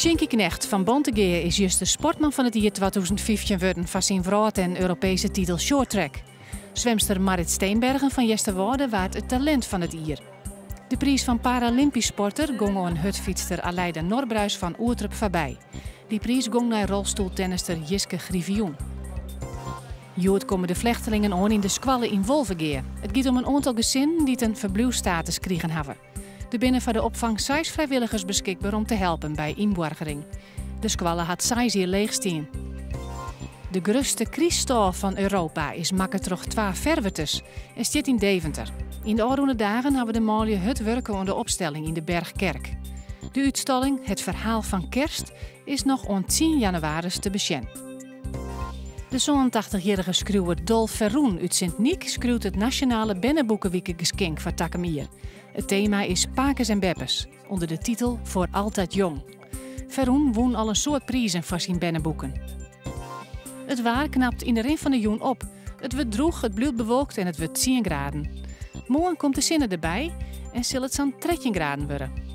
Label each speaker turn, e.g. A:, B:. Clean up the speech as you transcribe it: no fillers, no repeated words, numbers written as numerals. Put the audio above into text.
A: Sjinkie Knegt fan Bantegea is juster sportman fan it jier 2015 wurden foar syn wrâld en Europeeske titel shorttrack. Swimster Marrit Steenbergen fan Easterwâlde waard it talint fan it jier. De priis fan Paralympisch sporter gong oan hurdfytster Aleida Norbruis fan Oerterp foarby. Dy priis gong nei rolstoeltennister Jiske Griffioen. Hjoed komme de flechtelingen oan yn de skoalle yn Wolvegea. It giet om in oantal gesinnen dy't in ferbliuwstatus krigen hawwe. Der binne foar de opfang seis frijwilligers beskikber om te helpen by ynboargering. De skoalle hat seis jier leech stien. De grutste kryststâl fan Europa is makke troch twa Ferwerters en stiet yn Deventer. Yn de ôfrûne dagen hawwe de manlju hurd wurke oan de opstelling yn de Bergkerk. De útstalling Het Verhaal van Kerst is noch oant 10 jannewaris te besjen. De 87-jierrige skriuwer Dolf Verroen út Sint Nyk skriuwt it Nasjonale Berneboekewikegeskink foar takom jier. It tema is Pakes en Beppes, ûnder de titel Voor altijd jong. Verroen wûn al in soad prizen foar syn berneboeken. It waar knapt yn de rin fan de jûn op. It wurdt drûch, it bliuwt bewolkt en it wurdt 10 graden. Moarn komt de sinne derby en sil it sa'n 13 graden wurde.